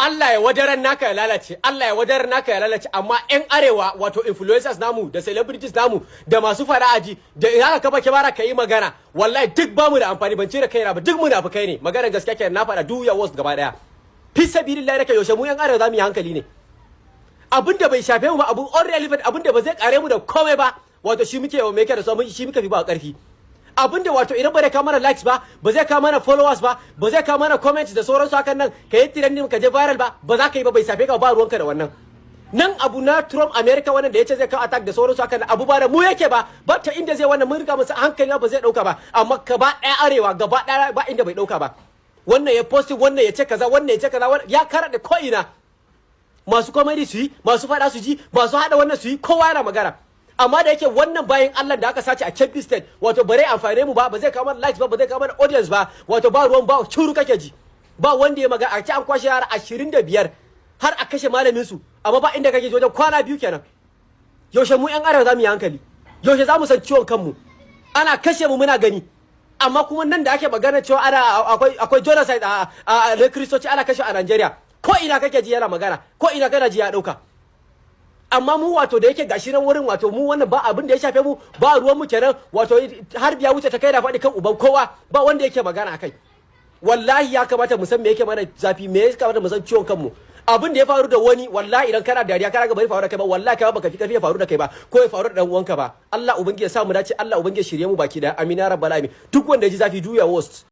Allah ya wadaran naka ya lalace, Allah ya wadaran naka ya lalace. Amma yan arewa, wato influencers namu da celebrities namu da masu fara'aji da ina ka kafa kyamara ka yi magana, wallahi duk bamu da amfani. Ban cire kaina ba, duk munafukai ne. Maganar gaskiya kenan na faɗa. Do your worst gaba daya, fi sabilillahi. Raka yaushe mu yan arewa za mu yi hankali ne? Abin da bai shafe mu ba, abu unrelevant, abin da ba zai kare mu da komai ba, wato shi muke wa me yake da so, shi muka fi ba karfi. Abin da wato idan ba zai kawo mana likes ba, ba zai kawo mana followers ba, ba zai kawo mana comments da sauransu hakan nan, ka yi trending, ka je viral ba, ba za ka yi ba, bai shafe ka ba, ruwanka da wannan. Nan abu na Trump America, wannan da yace zai kawo attack da sauransu hakan nan, abu ba da mu yake ba, ba ta inda zai wannan. Mun riga musu hankali, ba zai dauka ba. Amma gaba daya arewa, gaba daya, ba inda bai dauka ba. Wannan ya post, wannan ya ce kaza, wannan ya ce kaza, ya karaɗe ko ina. Masu comedy su yi, masu faɗa su ji, masu haɗa wannan su yi, kowa yana magana. Amma da yake wannan bayan Allah da aka sace a Kebbi State, wato bare amfane mu ba, ba zai kawo mana likes ba, ba zai kawo mana audience ba, wato ba ruwan ba, curu kake ji, ba wanda ya magana. A ce an kwashe yara 25 har a kashe malamin su, amma ba inda kake ji wajen kwana 2 kenan. Yaushe mu yan arewa za mu yi hankali? Yaushe za mu san ciwon kanmu? Ana kashe mu muna gani. Amma kuma nan da ake magana cewa ana akwai genocide a Kristoci, ana kashe a Najeriya, ko ina kake ji yana magana, ko ina kana ji ya dauka. Amma mu, wato da yake gashi nan wurin, wato mu wannan ba abin da ya shafe mu, ba ruwan mu kenan. Wato har biya wuce ta kai da faɗi kan uban kowa, ba wanda yake magana akai. Wallahi ya kamata mu san me yake mana zafi, me ya kamata mu san ciwon kanmu. Abin da ya faru da wani, wallahi idan kana dariya kana ga bai faru da kai ba, wallahi kai baka fi karfi ya faru da kai ba, ko ya faru da dan uwanka ba. Allah ubangiji ya sa mu dace, Allah ubangiji ya shirye mu baki da. Amina rabbal alamin. Duk wanda ya ji zafi, do your worst.